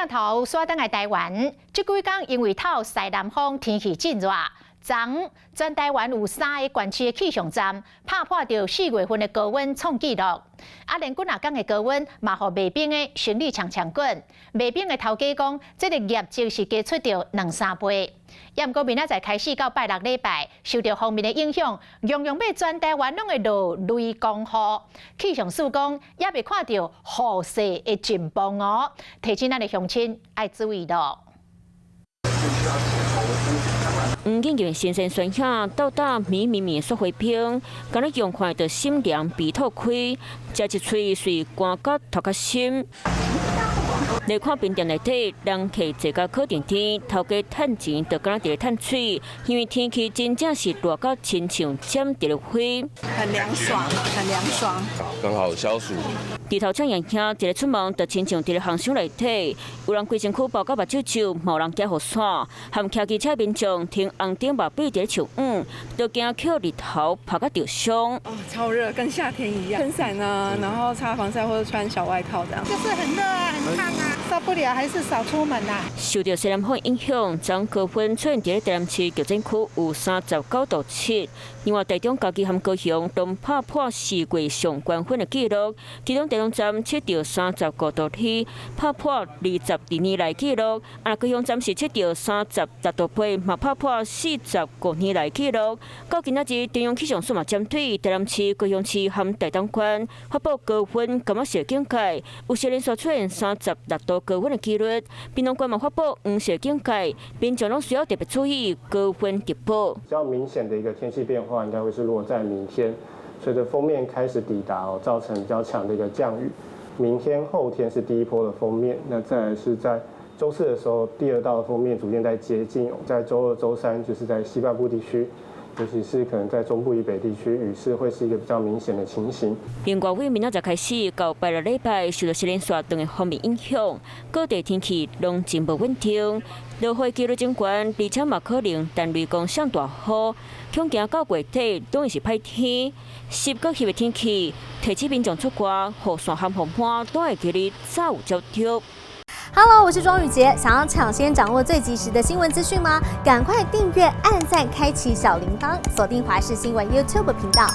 鏡頭煞轉來台灣，這幾工因為透西南風，天氣真熱。昨全台灣有三个縣市的氣象站拍破著4月份的高溫創紀錄，啊，連幾若工的高溫嘛，予賣冰的生理衝衝滾。賣冰的頭家講，這个業績是加出著兩三倍。也毋過明仔載開始到拜六禮拜，受著鋒面的影響，樣樣欲全台灣攏會落雷公雨。氣象署講，猶未看著雨勢會進步哦，提醒咱的鄉親愛注意囉。黃建建先生孫兄到達綿綿綿雪花冰，敢若用看著心涼鼻吐開，食一喙隨乾甲頭殼心。來看冰店內底，人客坐甲靠甜甜，頭家趁錢就敢若佇咧趁水，因為天氣真正是熱甲親像點著火。很涼爽，很涼爽，剛好消暑。日頭赤炎炎，一个出門就親像佇咧烘箱內底，有人規身軀包甲目睭睭，嘛有人驚雨傘，含騎機車民眾停紅燈嘛變佇咧樹蔭，都驚予日頭曬甲著傷。哦，超熱，跟夏天一樣。撐傘啊，然後擦防曬或者穿小外套這樣。就是很熱啊，很燙啊，受不了，還是少出門啦。受著西南風影響，昨高溫出現佇咧台南市極真區有39.7度，另外台中、嘉義和高雄都拍破4月上懸溫的紀錄，其中台中站測著35.2度，拍破22年來紀錄；啊，高雄站是測著36.8，嘛拍破45年來紀錄。到今仔日，中央氣象署嘛針對台南市、高雄市和台東縣發布高溫柑仔色警戒，有時連續出現36度高溫的紀錄。屏東縣嘛發布黃色警戒，民眾攏需要特別注意高溫直報。比較明顯的一個天氣變化，應該會是落在明天，隨着鋒面開始抵達哦，造成比較強的一個降雨。明天、後天是第一波的鋒面，那再來是在週四的時候，第二道的鋒面逐漸在接近，在週二、週三就是在西半部地區，尤其是可能在中部以北地區，雨勢會是一個比較明顯的情形。另外，為明仔載開始到拜六禮拜，受著西連續兩个鋒面影響，各地天氣攏真無穩定，落雨幾率真懸，而且嘛可能等雷公上大雨，恐驚到月底總會是歹天。濕閣濕的天氣，提醒民眾出外，雨傘和雨傘都會記得早有照著。 Hello，我是莊雨潔，想要搶先掌握最及時的新聞資訊嗎？趕快訂閱、按讚、開啟小鈴鐺，鎖定華視新聞 YouTube 頻道。